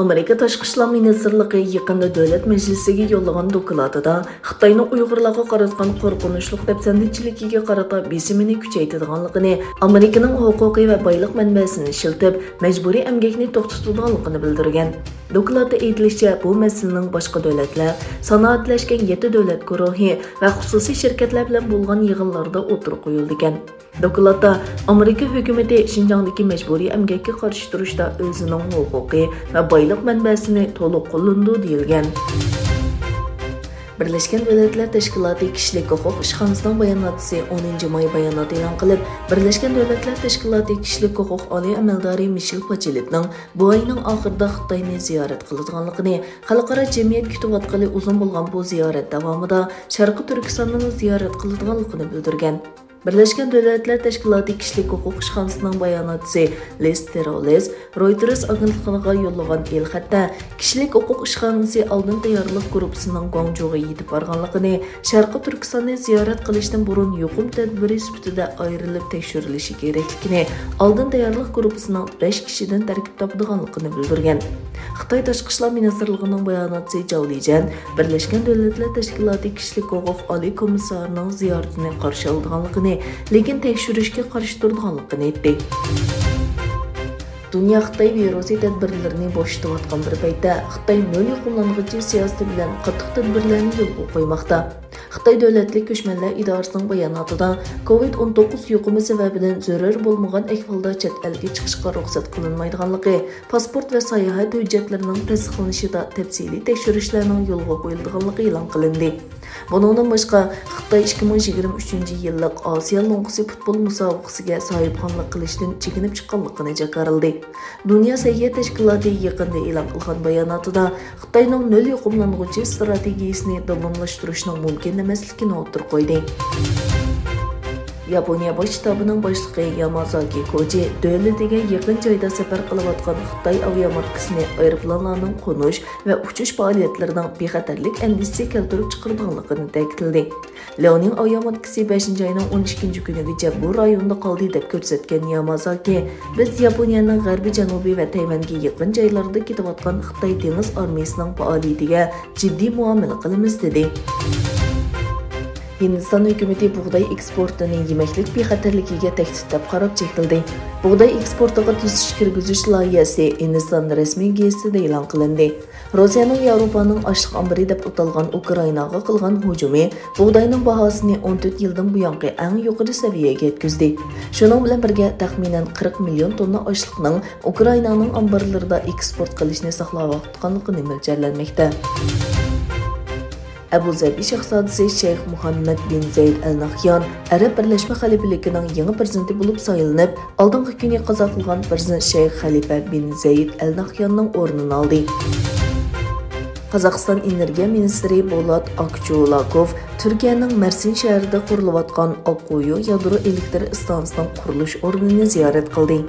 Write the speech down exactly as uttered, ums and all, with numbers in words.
ئامېرىكا تاشقى ئىشلار مىنىستىرلىقى يېقىندا دۆلەت مەجلىسىگە يوللىغان دوكلاتىدا خىتاينىڭ ئۇيغۇرلارغا قاراتقان قورقۇنچلۇق دەپسەندىچىلىكىگە قارىتا بېسىمىنى كۈچەيتىدىغانلىقىنى، ئامېرىكىنىڭ ھوقۇقى ۋە بايلىق مەنبەسىنى ئىشلىتىپ، مەجبۇرىي ئەمگەكنى توختىتىدىغانلىقىنى بىلدۈرگەن. دوكلاتتا ئېيتىلىشىچە، بۇ مەسىلىنىڭ باشقا دۆلەتلەر، سانائەتلەشكەن يەتتە دۆلەت گۇرۇھى ۋە خۇسۇسىي شىركەتلەر بىلەن بولغان يىغىنلاردا ئوتتۇرىغا قويۇلىدىكەن. دوكلاتتا ئامېرىكا ھۆكۈمىتى شىنجاڭدىكى مەجبۇرىي ئەمگەككە قارشى تۇرۇشتا ئۆزىنىڭ ھوقۇقى ۋە بايلىق مەنبەسىنى تولۇق قوللىنىدۇ دېيىلگەن. بىرلەشكەن دۆلەتلەر تەشكىلاتى كىشىلىك ھوقۇق ئىشخانىسىنىڭ باياناتچىسى ئونىنچى ماي بايانات ئېلان قىلىپ، بىرلەشكەن دۆلەتلەر تەشكىلاتى كىشىلىك ھوقۇق ئالىي ئەمەلدارى مىشېل باچېلېتنىڭ بۇ ئاينىڭ ئاخىرىدا خىتاينى زىيارەت قىلىدىغانلىقىنى، خەلقئارا جەمئىيەت كۈتۈۋاتقىلى ئۇزۇن بولغان بۇ زىيارەت داۋامىدا شەرقىي تۈركىستاننىمۇ زىيارەت قىلىدىغانلىقىنى بىلدۈرگەن. بىرلەشكەن دۆلەتلەر تەشكىلاتى كىشىلىك ھوقۇق ئىشخانىسىنىڭ باياناتچىسى لىز تېرولىس رويتېرس ئاگېنتلىقىغا يوللىغان ئېلخەتتە، كىشىلىك ھوقۇق ئىشخانىسى ئالدىن تەييارلىق گۇرۇپپىسىنىڭ گۇاڭجۇغا يېتىپ بارغانلىقىنى، شەرقىي تۈركىستاننى زىيارەت قىلىشتىن بۇرۇن يۇقۇم تەدبىرى سۈپىتىدە ئايرىلىپ تەكشۈرۈلۈشى كېرەكلىكىنى، ئالدىن تەييارلىق گۇرۇپپىسىنىڭ بەش كىشىدىن تەركىب تاپىدىغانلىقىنى بىلدۈرگەن. خىتاي تاشقى ئىشلار مىنىستىرلىقىنىڭ باياناتچىسى جاۋ لىجيەن بىرلەشكەن دۆلەتلەر تەشكىلاتى كىشىلىك ھوقۇق ئالىي كومىسسارىنىڭ زىيارىتىنى قارشى ئالىدىغانلىقىنى، لېكىن تەكشۈرۈشكە قارشى تۇرىدىغانلىقىنى ئېيتتى. دۇنيا خىتاي ۋىرۇسى تەدبىرلىرىنى بوشىتىۋاتقان بىر پەيتتە، خىتاي نۆل يۇقۇملانغۇچى سىياسىتى بىلەن قاتتىق تەدبىرلەرنى يولغا قويماقتا. خىتاي دۆلەتلىك كۆچمەنلەر ئىدارىسىنىڭ باياناتىدا، كوۋىد ئون توققۇز يۇقۇمى سەۋەبىدىن زۆرۈر بولمىغان ئەھۋالدا چەت ئەلگە چىقىشقا رۇخسەت قىلىنمايدىغانلىقى، پاسپورت ۋە ساياھەت ھۆججەتلىرىنىڭ تەستىقلىنىشىدا تەپسىلىي تەكشۈرۈشلەرنىڭ يولغا قويۇلىدىغانلىقى ئېلان قىلىندى. بۇنىڭدىن باشقا، خىتاي ئىككى مىڭ يىگىرمە ئۈچىنچى يىللىق ئاسىيا لوڭقىسى پۇتبول مۇسابىقىسىگە ساھىبخانلىق قىلىشتىن چېكىنىپ چىققانلىقىنى جاكارلىدى. دۇنيا سەھىيە تەشكىلاتى يېقىندا ئېلان قىلغان باياناتىدا خىتاينىڭ نۆل يۇقۇملانغۇچى ئىستراتېگىيىسىنى داۋاملاشتۇرۇشنىڭ مۇمكىن ئەمەسلىكىنى ئوتتۇرىغا قويدى. ياپونىيە باش شتابىنىڭ باشلىقى يامازاكى كوجى دۆلىتىگە يېقىن جايدا سەپەر قىلىۋاتقان خىتاي ئاۋىياماركىسىنى ئايروپىلانلارنىڭ قونۇش ۋە ئۇچۇش پائالىيەتلىرىنىڭ بىخەتەرلىك ئەندىشىسى كەلتۈرۈپ چىقىرىدىغانلىقىنى تەكىتلىدى. لياۋنىڭ ئاۋىياماركىسى بەشىنچى ئاينىڭ ئون ئىككىنچى كۈنىگىچە بۇ رايوندا قالدى، دەپ كۆرسەتكەن يامازاكى، بىز ياپونىيەنىڭ غەربىي جەنۇبى ۋە تەيۋەنگە يېقىن جايلاردا كېتىۋاتقان خىتاي دېڭىز ئارمىيىسىنىڭ پائالىيىتىگە جىددىي مۇئامىلە قىلىمىز، دېدى. ھىندىستان ھۆكۈمىتى بۇغداي ئېكسپورتىنى يېمەكلىك بىخەتەرلىكىگە تەھدىت دەپ قاراپ چەكلىدى. بۇغداي ئېكسپورتىغا توسۇش كىرگۈزۈش لايىھەسى ھىندىستان رەسمىي گېزىتىدە ئېلان قىلىندى. روسىيەنىڭ ياۋروپانىڭ ئاشلىق ئامبىرى دەپ ئاتالغان ئۇكرائىناغا قىلغان ھۇجۇمى بۇغداينىڭ باھاسىنى ئون تۆت يىلدىن بۇيانقى ئەڭ يۇقىرى سەۋىيەگە يەتكۈزدى. شۇنىڭ بىلەن بىرگە، تەخمىنەن قىرىق مىليون توننا ئاشلىقنىڭ ئۇكرائىنانىڭ ئامبارلىرىدا ئېكسپورت قىلىشنى ساقلاۋاتقانلىقىنى مۆلچەرلەنمەكتە. ئەبۇ زەبى شاھزادىسى شەيخ مۇھەممەد بىن زەيد ئەل ناھيان ئەرەب بىرلەشمە خەلىپىلىكىنىڭ يېڭى پىرېزىدېنتى بولۇپ سايلىنىپ، ئالدىنقى كۈنى قازا قىلغان پىرېزىدېنت شەيخ خەلىپە بىن زەيد ئەل ناھياننىڭ ئورنىنى ئالدى. قازاقىستان ئېنېرگىيە مىنىستىرى بولات ئاكچولاكوف تۈركىيەنىڭ مەرسىن شەھىرىدە قۇرۇلۇۋاتقان ئاققۇيۇ يادرو ئېلېكتر ئىستانسىسىنىڭ قۇرۇلۇش ئورنىنى زىيارەت قىلدى.